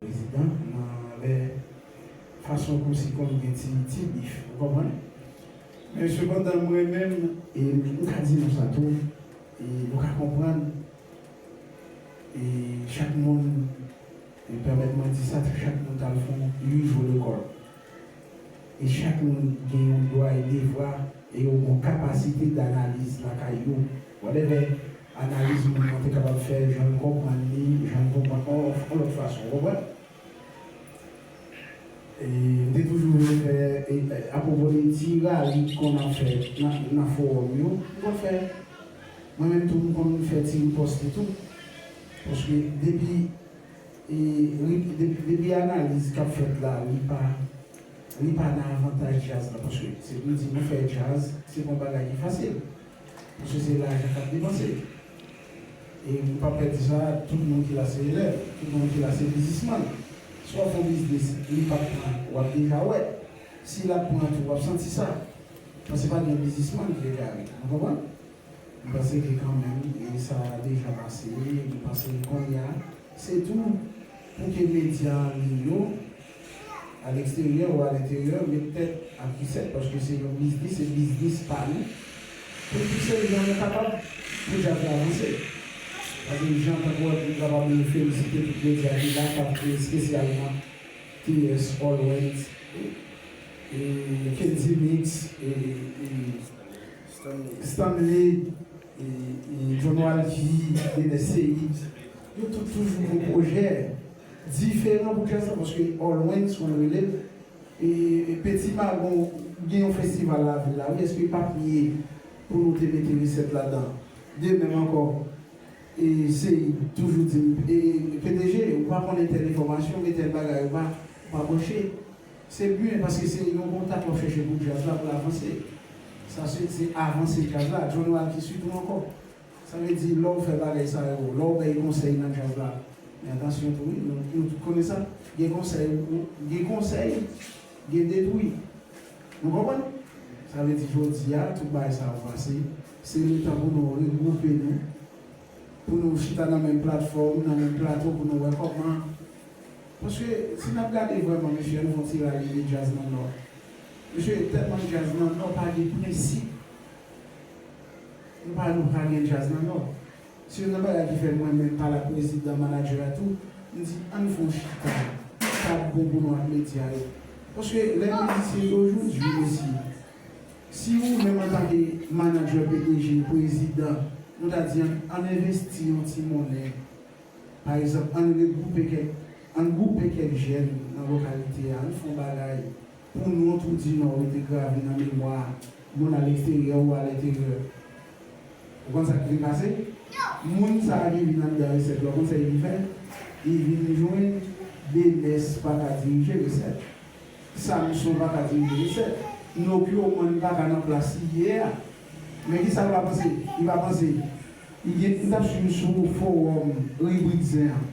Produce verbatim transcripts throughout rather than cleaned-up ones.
Prezidan, nan lè fason kòmsi konn gen ti, ti bif, ou konprann? Men sepandan, mwen menm, e m ka di nou sa tou, e nou ka konprann, e chak moun, e pèmèt mwen di sa, chak moun t al fè yon huit jours de colle. E chak moun gen yon dwa e devwa, e yo gen yon kapasite danaliz lakay yo. Whatever analiz moun nan te kapab fè, jan l konprann li, jan l konprann, on, on lòt fason, ou konprann? E m te toujou vle fè, e, apwopo de ti rali k konn ap fèt nan, nan fowòm yo, m konn fè. Mwen menm tou, m konn fè ti ripòs li tou. Paske depi, e, ri- depi, depi analiz k ap fèt la, li pa, li pa nan avantaj djaz la. Paske se pou di nou fè djaz, se pa yon bagay ki fasil. Paske se lajan k ap depanse. E m p ap pè di sa, tout moun ki la se elèv, tout moun ki la se biznismann. Si w ap fè yon biznis, li p ap pran, w ap deja wè. Si l ap pran tou, w ap santi sa. Paske pa gen biznismann ki egare. Nou konprann? M panse ke kanmenm, e sa deja pase, m panse ke kounye a, se tou pou ke medya an liy yo, a leksteryè ou a lenteryè, met tèt ak bisèp, paske se yon biznis, se biznis pa nou. Pou n pouse jan nou kapab pou djaz la avanse. Paske jan tankou nou kapab felisite tout medya ki la, k ap espesyalman T S, Allwens, e, e Kendy Mix, e, e Stanley, e, e John Walky, Denes Seid, yo tout toujou gon pwojè diferan pou djaz la, paske Allwens, konn rele l, e, e Petit Magon gen yon festival lavil la, wi, èske l p ap ye pou nou te mete resèt ladan? De menm ankò, e Seid toujou di m, e, P D G, ou pa konn entèl enfòmasyon, entèl bagay, ou pa, ou pa branche. Se byen, paske se yon kontak w ap chèche pou djaz la, pou l avanse. Sa se, se avanse djaz la. John Walky sitou ankò. Sa vle di, lè w fè bagay sa yo, lè w bay konsèy nan djaz la, men atansyon tou, wi, nou, nou tout konnen sa. Gen konsèy, gen konsèy, gen detwi. Nou konprann? Sa vle di, jodi a, tout bagay sa yo pase. Se letan pou nou regwoupe nou, pou nou chita nan menm platfòm, nan menm plato, pou nou wè kòman. Paske si n ap gade vrèman, mesye, nou fè yon ti rali de djaz nan Nò. Mesye, tèlman djaz nan Nò pa gen prensip. Nou pa, nou pa gen djaz nan Nò. Se youn nan bagay ki fè mwen menm pale ak prezidan, manadjè a tou, m di, ann fè yon chita k ap bon pou nou ak medya yo. Paske lè mizisyen yo jodi, mesye, si ou menm antanke manadjè, P D G, prezidan, nou ta di ann, ann envesti yon ti monnen. Pa egzanp, ann regwoupe kèk, ann gwoupe kèk jèn nan lokalite a, ann fè yon bagay pou non Trou di Nò rete grave nan memwa moun a leksteryè ou a lenteryè. Ou konn sa k vin pase? Moun sa a ki vin anndan resèt la, ou konn sa li vin fè? Li vin jwenn Denes pa ka dirije resèt. Samson pa ka dirije resèt. Nokyo Mann pa ka nan plas li ye a. Men kisa l pa panse? Li pa panse. Li gen, m t ap swiv sou fowòm Ribrik Zen an.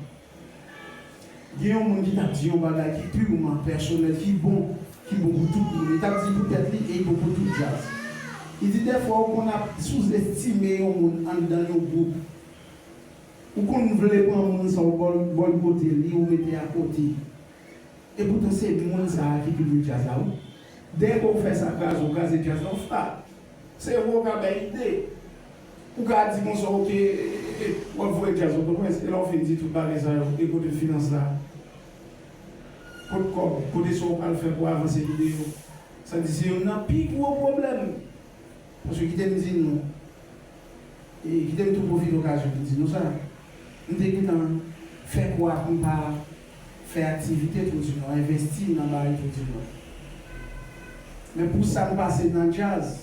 Gen yon moun ki t ap di yon bagay ki pirman pèsonèl, ki bon, ki bon pou tout moun. Li t ap di pou tèt li e li bon pou tout djaz. Li di dèfwa ou konn ap souzestime yon moun anndan yon gwoup. Ou konn vle pran moun sa, ou bòl-, bòlkote li, ou mete akote. Epoutan se moun sa a ki pi byen djaz la, wi. Dèyè ke w fè sa kraze, w kraze djaz la, w fè. Se vre w ka bay ide. Ou ka di konsa, oke, e, e, e, w ap voye djaz, w konprann? E lè w fin di tout bagay sa yo, e kote finans la? Kot kòb? Kote sa w pral fè pou avanse videyo? Sa di se youn nan pi gwo pwoblèm. Paske kite m di nou, e kite m tou pwofite okazyon pou di nou sa. M te gentan fè kwa pou m pa fè aktivite Trou di Nò, envesti nan bagay Trou di Nò. Men pou sa m pase nan djaz,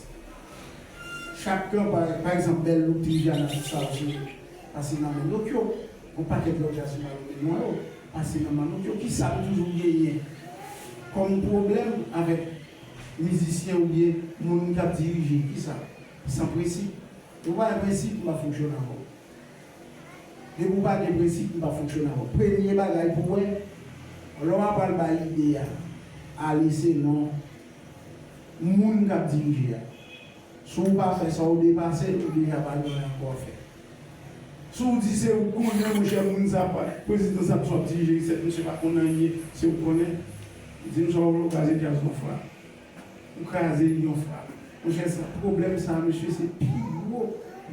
chak tan, pa, pa egzanp, Bèl Louk, Triviana, tout sa yo, se pase nan men Nokyo. Yon pakèt lòt djaz m pa nonmen non yo, pase nan men Nokyo. Kisa m toujou genyen kòm pwoblèm avèk mizisyen oubyen moun k ap dirije? Kisa? San prensip. Ou pa gen prensip, m pa fonksyone avè w. Depi w pa gen prensip, m pa fonksyone avè w. Premye bagay pou w wè, lè w ap al bay ide a, ale selon moun k ap dirije a. Si w pa fè sa, ou depase l, ou deja pa gen anyen ankò a fè. Si w di se ou k konnen, monchè, moun sa pa, prezidan sa, sa ap dirije, se misye pa konn anyen, se ou k konnen. Di m sa w vle, w kraze djaz yon fwa. Ou kraze l yon fwa. Monchè, sa, pwoblèm sa, mesye, se pi gwo,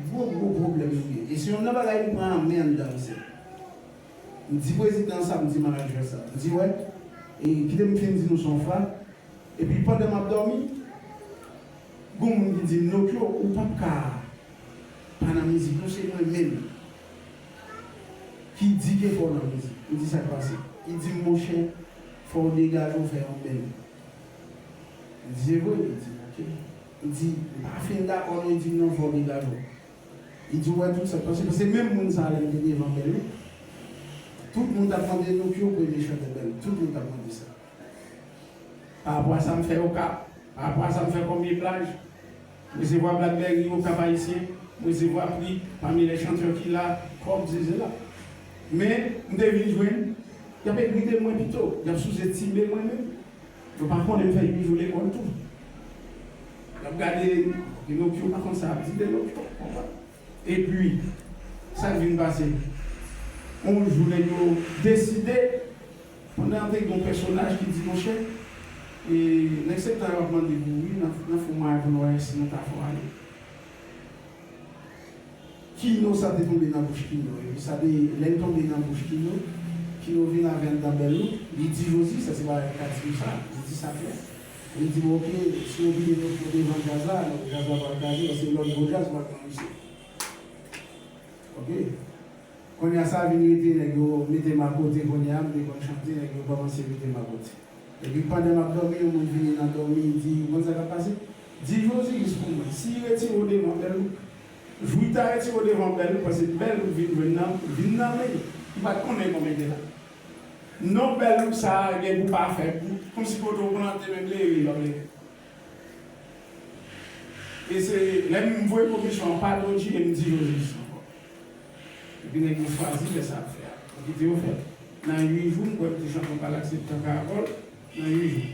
gwo, gwo pwoblèm nou gen. E se youn nan bagay m pran an men anndan misye. M di prezidan sa, m di manadjè sa. M di, wè, e kite m fin di nou sa yon fwa. Epi pandan m ap dòmi, gon moun ki di m, Nokyo, ou p ap ka pa nan mizik non, se mwen menm ki di ke fò w nan mizik. M di, sa k pase? Li di m, monchè, fò w degaje w fè yon bèl. M di, se vre? Li di m, oke. M di, m pa fin dakò non, li di m, non, fò w degaje w. Li di, w wè tout sa k pase, paske menm moun sa a, lè m te devan Bèl Louk, tout moun t ap mande Nokyo premye chantè Bèl Louk, tout moun t ap mande sa. Pa rapò a sa m fè Okap, pa rapò a sa m fè kòm Plaj, m resevwa Blackberry Okap Ayisyen, m resevwa pri pami lè chantè ki la, kòb, zeze la. Men, m te vin jwenn, y ap egrite mwen pito, y ap souzestime mwen menm. Yo pa konnen m fè uit jou lekòl tou. Y ap gade, Pinokyo pa konn sa y ap di Pinokyo, konprann? Epi, sa k vin pase? Yon jou, nèg yo deside, pandan te gen yon pèsonaj ki di, monchè, e, nèg Septan yo ap mande pou wi, n a, n a fè yon mwayen pou nou wè si nou ta fè w ale. Kino sa te tonbe nan bouch Kino. Epi sa te, lè l tonbe nan bouch Kino, Kino vin avè l nan Bèl Louk, li di Jozi, sa se bagay k ka di nou sa, li di sa klè. Li di, bon, oke, si w oblije nou pou devan djaz la, donk djaz la pral kraze, paske lòt gwo djaz pral pran misye. Oke. Kounye a sa vin rete, nèg yo mete m akote, kounye a m te konn chante, nèg yo kòmanse mete m akote. Epi pandan m ap dòmi, yon moun vini nan dòmi, li di, ou konn sa k ap pase? Di Jozi jis pou mwen, si retire w devan Bèl Louk, jou w ta retire w devan Bèl Louk, paske Bèl Louk vin jwenn nan, vin nan men, li pa t konnen kòman l te la. Non Bèl Louk sa a gen pou pa fè, pou, kòmsi kote w plante menm lere l ap lere. E se lè m voye komisyon an pa Dodji e m di Jozi jis ankò. Epi nèg yo chwazi fè sa ap fè a. Yo kite yo fè. Nan uit jou, m kwè m te chante yon bal ak Septan Karakòl, nan uit jou.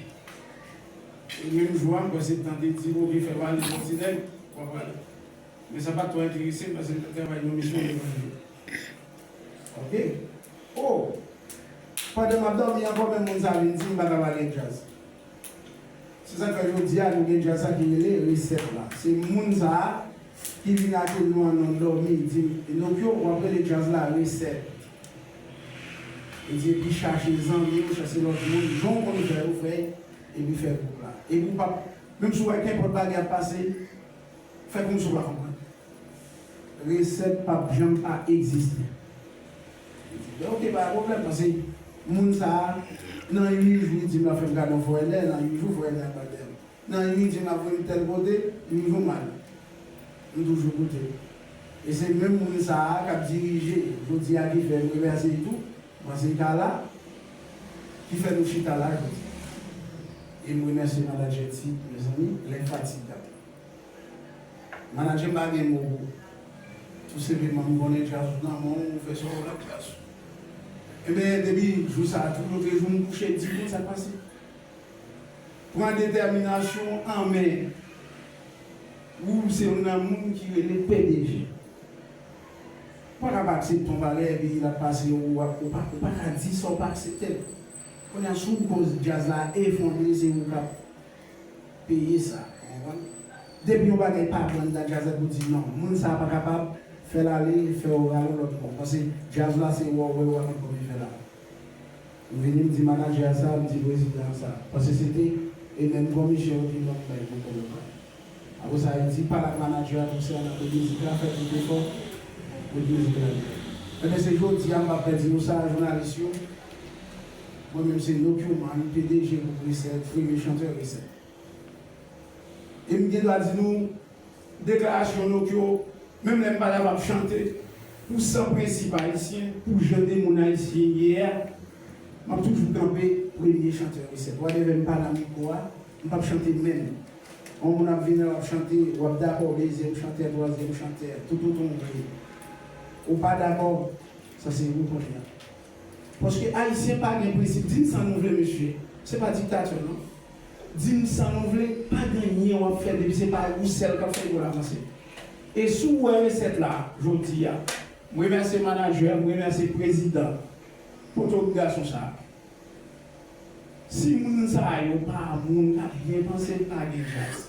E menm jou a, m kwè Septan te di, oke, fè pale yon ti nèg, w ap pale. Men sa pa t twò enterese m, paske m t ap travay nan misyon levanjil. Oke? O! Pandan m ap dòmi ankò, menm moun sa a vin di m pa ka pale djaz. Se sa k fè jodi a, nou gen djaz sa ki rele resèt la. Se moun sa a ki vin atè nou an nan dòmi, di m, Pinokyo, w ap rele djaz la resèt. Li di, epi chache zanmi w, chache lòt moun, jan w konn fè yo, fè, epi fè gwoup la. Epi w p ap, menm si w wè kenpòt bagay ap pase, fè kòmsi w pa konprann. Resèt p ap janm pa egziste. Li di, ben, oke, pa gen pwoblèm, paske moun sa a, nan uit jou, li di m l ap fè m kado Frè Nè, nan uit jou, Frè Nè ap bat dèyè m. Nan uit jou, l ap voye m tèl kote, uit jou m al. M toujou koute. E se menm moun sa a k ap dirije jodi a ki fè m remèsye l tou, paske l ka la, ki fè nou chita la jodi a. E m remèsye manadjè Ti, mezanmi, lè fatig ap Manadjè m pa gen mo pou ou. Tou senpleman, m konnen djaz ou nan men w, ou fè sa w vle ak djaz ou. Ebyen, depi jou sa a, tou lòt jou m kouche, di moun sa k pase. Pran detèminasyon an men. Ou se youn nan moun ki rele P D G. Ou pa ka pa aksepte yon bagay epi l ap pase, ou, ou pa, ou pa ka di sa w pa aksepte l. Kounye a, si w koz djaz la efondre, se ou k ap peye sa, ou konprann? Depi yon bagay pa bon anndan djaz la, pou di non, moun sa a pa kapab, fè l ale, fè w rale yon lòt bò. Paske djaz la, se wè w wè w ap ankò vin fè la. M vini, m di manadjè a sa, m di prezidan a sa. Paske se te, e menm komisyon yo te ban m bay pou kòb la. Apre sa, yo di, pale ak manadjè a konsènan mizik la, fè tout efò pou mizik la rive. Ebyen, se jodi a, m p ap pèdi nou sa, jounalis yo. Mwen menm, se Nokyoman, P D G gwoup Resèt, premye chantè Resèt. E m gen dwa di nou, deklarasyon Nokyo, menm lè m pa ta ap chante pou san prensip ayisyen, pou jan de moun ayisyen ye a, m ap toujou kanpe premye chantè Resèt. Whatever m pa nan mikwo a, m p ap chante menm. Yon moun ap vini, w ap chante, w ap dakò dezyèm chantè, twazyèm chantè, toutotan w vle. Ou pa dakò, sa se ou kounye a. Paske Ayisyen pa gen prensip. Di m sa nou vle, mesye. Se pa diktatè, non. Di m sa nou vle, pa gen anyen w ap fè depi se pa ou sèl k ap fè yo avanse. E si w wè Resèt la, jodi a, M remèsye manadjè, m remèsye prezidan. Poto gason sa. Si moun sa yo pa moun k ap byen panse, pa gen djaz.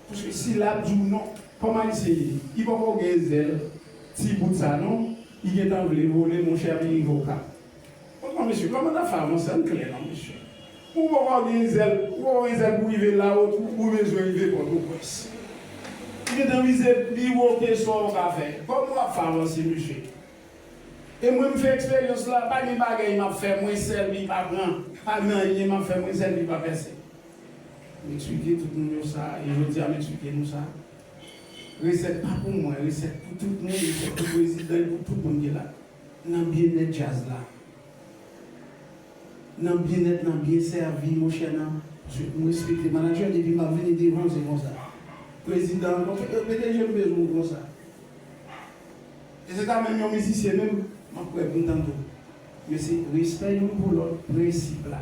Paske si l ap di w non, kòman li se ye? Li poko gen zèl ti bout sa non. Li gentan vle vole, monchè, men li voka. Kòman mesye, kòman n ap fè avanse? Ann klè non mesye. Ou poko gen zèl, ou poko gen zèl pou rive la w, ou bezwen rive Pòtoprens. Li gentan vize pi wo ke sa w ka fè. Kòman w ap fè avanse mesye? E mwen m fè eksperyans la, pa gen bagay m ap fè mwen sèl li pa pran, pa gen anyen m ap fè mwen sèl li pa pèse. M eksplike tout moun yo sa, e jodi a m eksplike nou sa. Resèt pa pou mwen, resèt pou tout moun, resèt pou prezidan, e pou tout moun ki la. Nan byennèt djaz la. Nan byennèt, nan byen sèvi, monchè, nan. Paske m respekte manadjè, depi m ap vini devan, se konsa. Prezidan, konsa, yo, P D G, m bezwen w konsa. E se ta menm yon mizisyen menm, m ap kwè pou m tande w. Men se respè youn pou lòt, prensip la.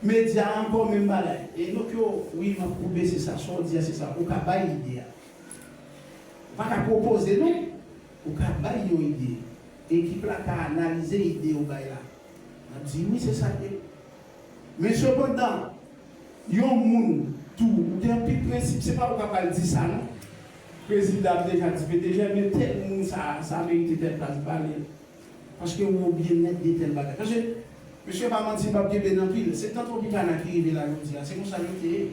Medya ankò menm bagay. E donk yo, wi, m ap koube, se sa, sa w di a, se sa. Ou ka bay ide a. Ou pa ka pwopoze non. Ou ka bay yon ide. Ekip la ka analize ide ou bay la. N ap di wi, se sa k ye. Men sepandan, yon moun tou, ou gen anpil prensip, se pa ou k ap al di sa non. Prezidan ap deja di P D G, men tèl moun sa, sa merite tèl plas, ba li. Paske ou o byennèt de tèl bagay. Paske, mesye pa manti, m p ap kenbe n anpil. Se tan Tropicana ki rive la jodi a. Se konsa yo te ye.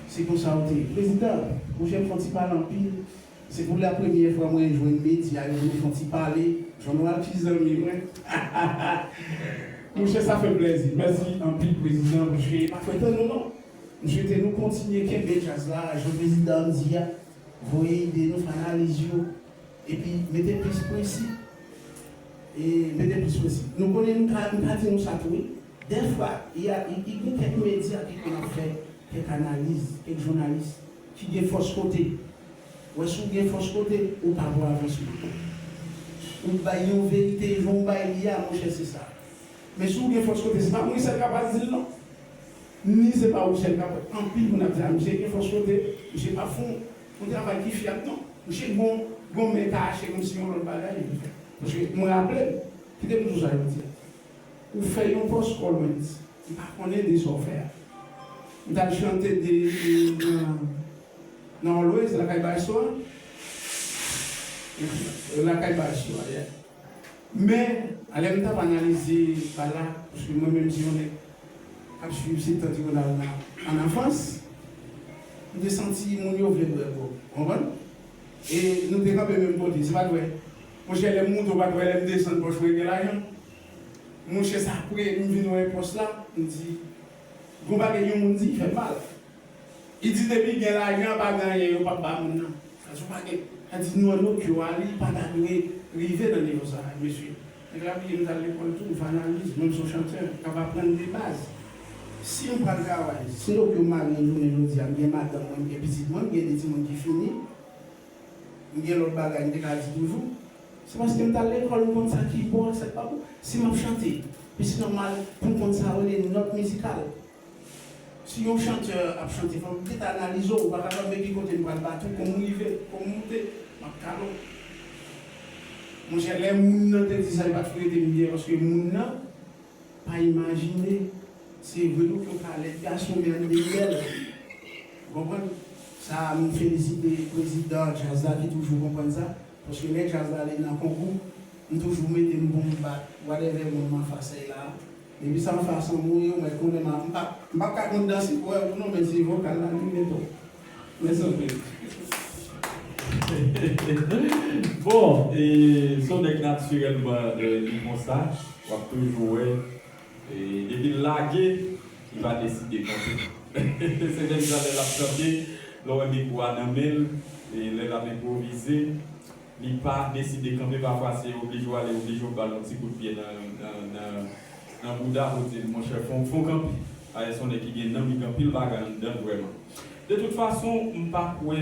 Se konsa yo te ye. Prezidan, monchè, m fè yon ti pale anpil. Se pou la premyè fwa mwen jwenn medya yo pou nou fè yon ti pale. Jean Noël ki zanmi mwen. Monchè, sa fè m plèzi. Mèsi anpil, prezidan, paske pa fè tan nou non. M swete nou kontinye kenbe djaz la, jan prezidan an di a. Voye ide nou, fè analiz yo. Epi mete plis prensip. E mete plis prensip. Nou konnen nou ka, nou ka di nou sa tou, wi. Dèfwa, y a, y, y, gen kèk medya ki konn ap fè kèk analiz, kèk jounalis ki gen fòs kote. Wè, si w gen fòs kote, ou pa pou avanse. Ou bay yon verite, jan w bay li a, monchè, se sa. Men si w gen fòs kote, se pa mwen sèl k ap al di l non. Ni se pa ou sèl k ap wè. Anpil moun ap di, a, misye gen fòs kote, misye pa fè yon, yon travay ki fyab non. Misye gon, gon men kache kòmsi yon lòt bagay li fè. Paske mwen raple m, kite m di w sa jodi a. Ou fè yon pòs Collins, m pa konnen de sa w fè a. M t al chante de, de, nan, nan Always, lakay Baysou a. Lakay Baysou a, yeah. Men, alè m t ap analize bal la, paske mwen menm se yon nèg k ap swiv se tan Ti Ronald nan, an anfans, m te santi moun yo vle bwè gwòg, w konprann? E nou te kanpe menm kote, se pa t vre? Monchè, lè m moute, w pa t wè lè m desann pòch mwen gen lajan? Monchè, sa apre m vin wè pòs la, m di, gon bagay yon moun di, fè m mal. Li di depi gen lajan, pa gen anyen yo p ap ba moun nan. Sa di w pa gen. Sa di nou an Nokyo a, li pa ta dwe rive nan nivo sa a, mesye. Nèg la bliye m t al lekòl tou, m fè analiz, mwen m se yon chantè, k ap aprann de baz. Si m pral travay, si Nokyo mare yon jounen jodi a, m gen madanm mwen, m gen pitit mwen, m gen de timoun ki fini, m gen lòt bagay m te ka di toujou. Se paske m t al lekòl, m konn sa ki bon ak sa k pa bon. Si m ap chante, pi se nòmal pou m konn sa yo rele nòt mizikal. Si yon chantè ap chante, fò m gentan analize w, ou pa kapab men ki kote m pral bat ou, kòman w rive, kòman w moute, m ap kale w. Monchè, lè moun nan te di sa, li pa t fout rete m byen, paske moun nan pa imajine. Se vre tou ke w ka lèd gason, men ann dèyè l. Ou konprann? Sa a, m felisite prezidan djaz la ki toujou konprann sa, paske lè djaz la ale nan konkou, m toujou mete m pou m bat whatever moun m anfas la. Depi sa anfas an mouri, ou mèt konnen m ap, m p ap, m p ap ka konn danse pou wè ou non, men se vokal la ki mete w. Mèsi anpil. Bon, e, se yon nèg natirèlman, e, li konsa, w ap toujou wè, e, depi l lage, li pa deside kanpe. Se nèg sa lè l ap chante, lè w wè mikwo a nan men l, e, lè l ap enpwovize, li pa deside kanpe, pafwa se oblije w ale, oblije w ba l yon ti kout pye nan, nan, nan, nan bouda pou di l, monchè, fon, fon kanpe. Ayè se yon nèg ki gen nanm, li gen anpil bagay anndan l vrèman. De tout fason, m pa kwè